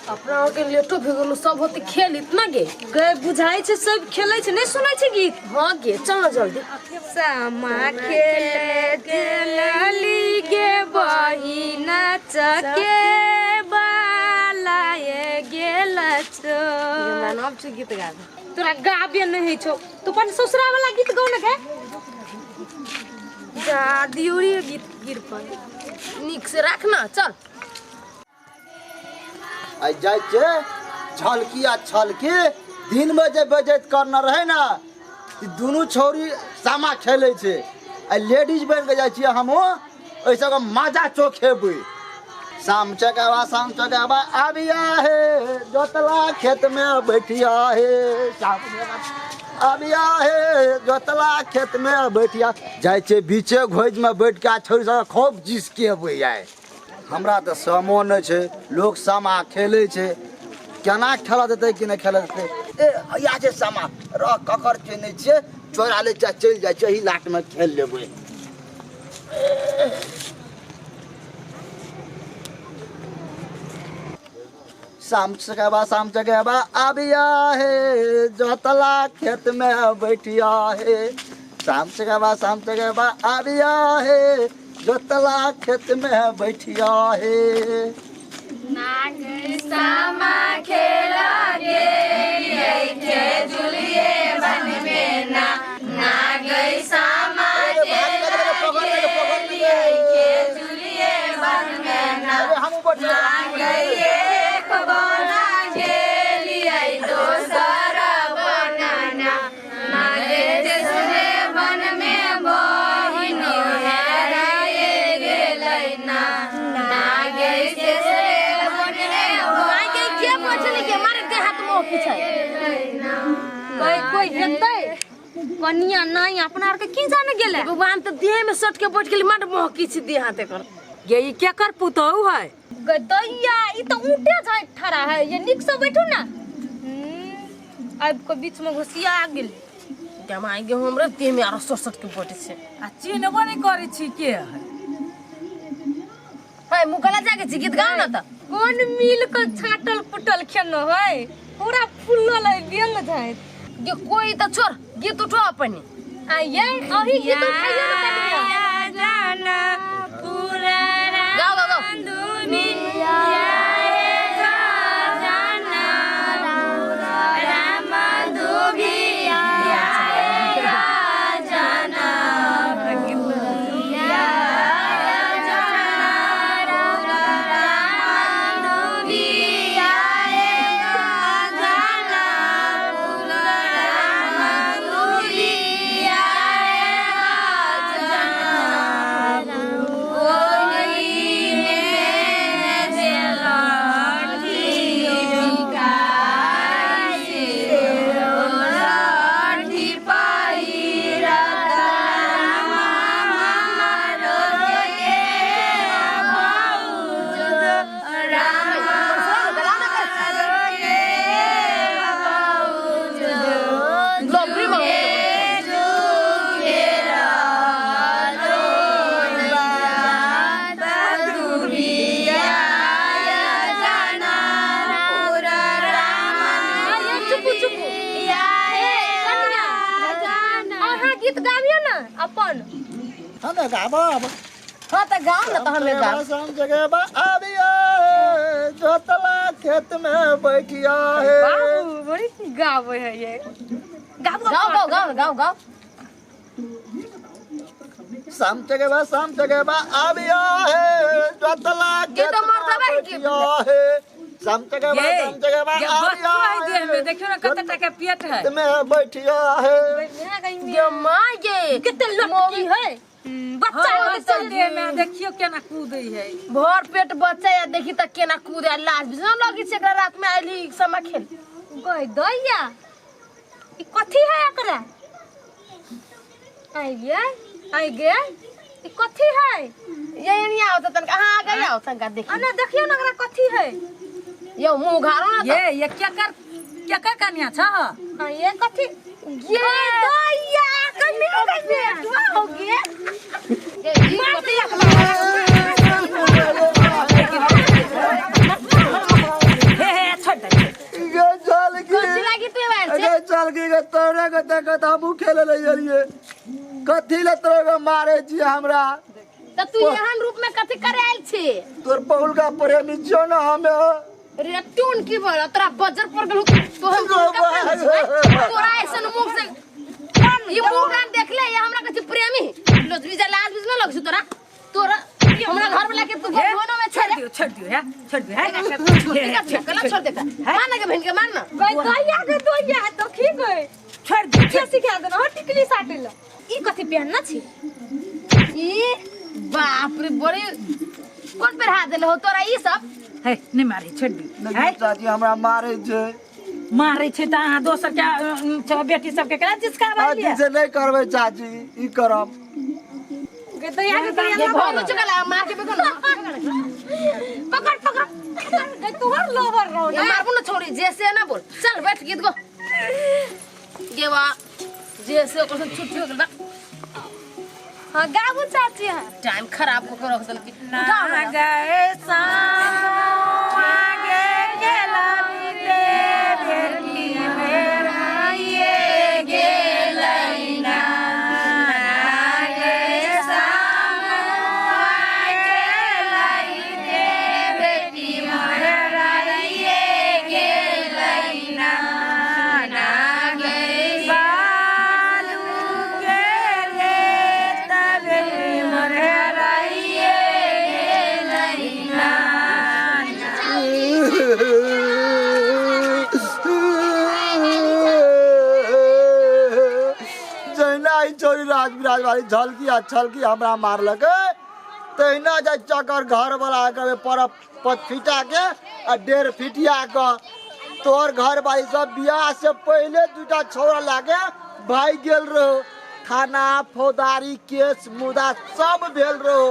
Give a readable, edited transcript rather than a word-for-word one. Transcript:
अपना के लेटो भे गेलो सब होते खेल इतना गे। गे बुझाई छै सब खेलै छै, नहीं सुनै छै गीत। हाँ गे, चल ना जल्दी। सामा खेले गेलली गे बहिना चके बालाए गेल छो। हमरा नाम छै गीत गाबे। तोरा गाबे नहीं होइ छौ, तू अपन ससुरा वाला गीत गाउ ने गे। जा दियोरी गीत गिर पर नीक से रखना, चल। आइ जाइ छै झलकी आ छलकी दिनमे जे बेजैत करने रहै ने, ई दुनू छौरी सामा खेलै छै। आ लेडीज बनि कऽ जाइ छियै हमहूँ, ओहि सबके मजा चोखेबै। शाम चकेबा शाम चकेबा आबिया हे, जोतला खेतमे बैठिया हे। शाम आबिया हे, जोतला खेतमे बैठिया। जाइ छै बीचे घोजमे बैठ कऽ आ छौरी सब खूब जिसकेबै। आइ हमरा तऽ समो नहि छै, लोक सामा खेलै छै, केना खेलऽ देतै कि नहि खेलऽ देतै। ए इएह छै सामा, रह ककर छै नहि छियै, चोरा लै छियै, चलि जाइ छियै, एही लाटमे खेल लेबै। शाम चकेबा शाम चकेबा आबिया हे, जोतला खेत में बैठिया हे। शाम चकेबा शाम चकेबा आबिया हे, जोतला खेत में बैठिया हे। सामा खेला गेलियै के जुलिये बन में ना, नागै सामा खेला गेलियै के जुलिये बन में ना, नागै एक बना गेलियै दोसर बनाना, नागे तेसरे बन में बहिन हेराए गेलै ना, नागे तेसरे बन में माय के के बैठल के मारे देह हाथ मोह की छै। कोई कोई हेतै कनिया नहीं, अपना आर के की जाने गेलै। भगवान तऽ देह में सट के बैठ गेली, मार मोह की छै देह हाथ एकर। गे ई केकर पुतहु है? गे दैया, ई तऽ ऊँटे जाय ठड़ा है, ये नीक से बैठू ना। आबि के बीच में घुसिया गेल। गे माय गे, हमरे देह में आरो सट सट के बैठे छै। आ चिन्हबो नहि करै छी के है। है मुकला जाके छी गीत गाओ ना तऽ। कोन मिल के छाटल कुटल खेनो है, पूरा फुलल है बेंग जाय। गे कोई तऽ छोड़, गीत उठो अपने। आ ये अही गीत उठाइयो ना कनिया। जाना पूरा गाओ गाओ गाओ। दुनिया जाना राम दुबिया जाना लबरी में चुपू चुपू अहाँ गीत गाबियो ना अपन। हम गाबब। हाँ तऽ गाओ ना तऽ हमे गाब। शाम चकेबा आबिया हे, जोतला खेत में बैठिया हे। बाबू बड़ी गाबै है ये। गाबो। गाओ गाओ गाओ गाओ गाओ। शाम चकेबा शाम चकेबा आबिया हे, जोतला गे खेत तऽ में मरतबा है के। बैठिया हे। शाम चकेबा गे शाम चकेबा गे आबिया बच्चो है देह में, हे, देखियो ना कते टाके पेट है। खेत में बैठिया हे। गे माय गे, कते लटकी है बच्चा। हाँ, होते बच्चा देह में देखियो केना कूदै है। भर पेट बच्चा या देखी तऽ केना कूदे, लाज भी लगी छै एकरा। रात में आइली समा खेल। गई दैया, ई कथी है एकरा? आई गे आई गे, ई कथी है? ये नहीं आओ तऽ तनका, अहाँ आगे आओ तनका देखी। अना देखियो ना एकरा कथी है। यो मुंह उघारो ना तऽ। ये केकर केकर कनिया छ? हाँ, ये कथी ये दैया कमी कमी हो गे। गे, ई कथी रखला? झलकी के तोरे के देखत हमहू खेले ले गेलिए कथी ले तोरे के मारे छी हमरा त तू एहन रूप में कथी करे आयल छी तोर बहुलका प्रेमी छियो ना हमे रे टून की बोल तोरा बजर पर गेलू तो हम तोरा ऐसन मुंह से ई मुंह कान देख ले ये हमरा कथी प्रेमी लजबी जा लाज बिज न लग छी तोरा तोरा हमरा घर वाला के तू घर में छे छोड़ दियो छोड़ दियो है छोड़ दियो है छोड़ छोड़ देता मान ना के बहन के मान ना गई दैया के दैया देखी गई छोड़ दियो के सिखा देना हो टिकली साटे ला ई कथी पहनना छी ई बाप रे बड़ी कौन पर हाथ देले हो तोरा ई सब है नहीं मारे छोड़ दियो है चाची हमरा मारे छै मारे छै त अहाँ दोसर के बेटी सबके केना जिसका अथी से नहीं करबै चाची ई करब गई दैया के दैया ये भोग चुकला मार के बेको ना पकड़ पकड़ गई तोहर लोवर रहो ये मारबू ना छोड़ी जैसे ना बोल चल बैठ गीत गो गेवा जैसे ओकर से छुट्टी हो गेल बा हां गाबू चाची हां टाइम खराब को के रख देलकी उठाओ ना। गए आगे गेला बीते बेटी मेरा ये गेलैना गए बेटी मेरा ये गेलैना ना गए बालू के रे तबे मोरा ये गेलैना जहिना ई चोरी राज विराज वाली झलकी आ छलकी हमरा मारलक तहिना जाइ चकर घर वाला के पर पचफीटा के आ डेढ़ फीटिया के तोहर घर वाली सब बियाह से पहले दूटा छौड़ा लागे भाग गेल रहो थाना फौजदारी केस मुदा सब भेल रहो।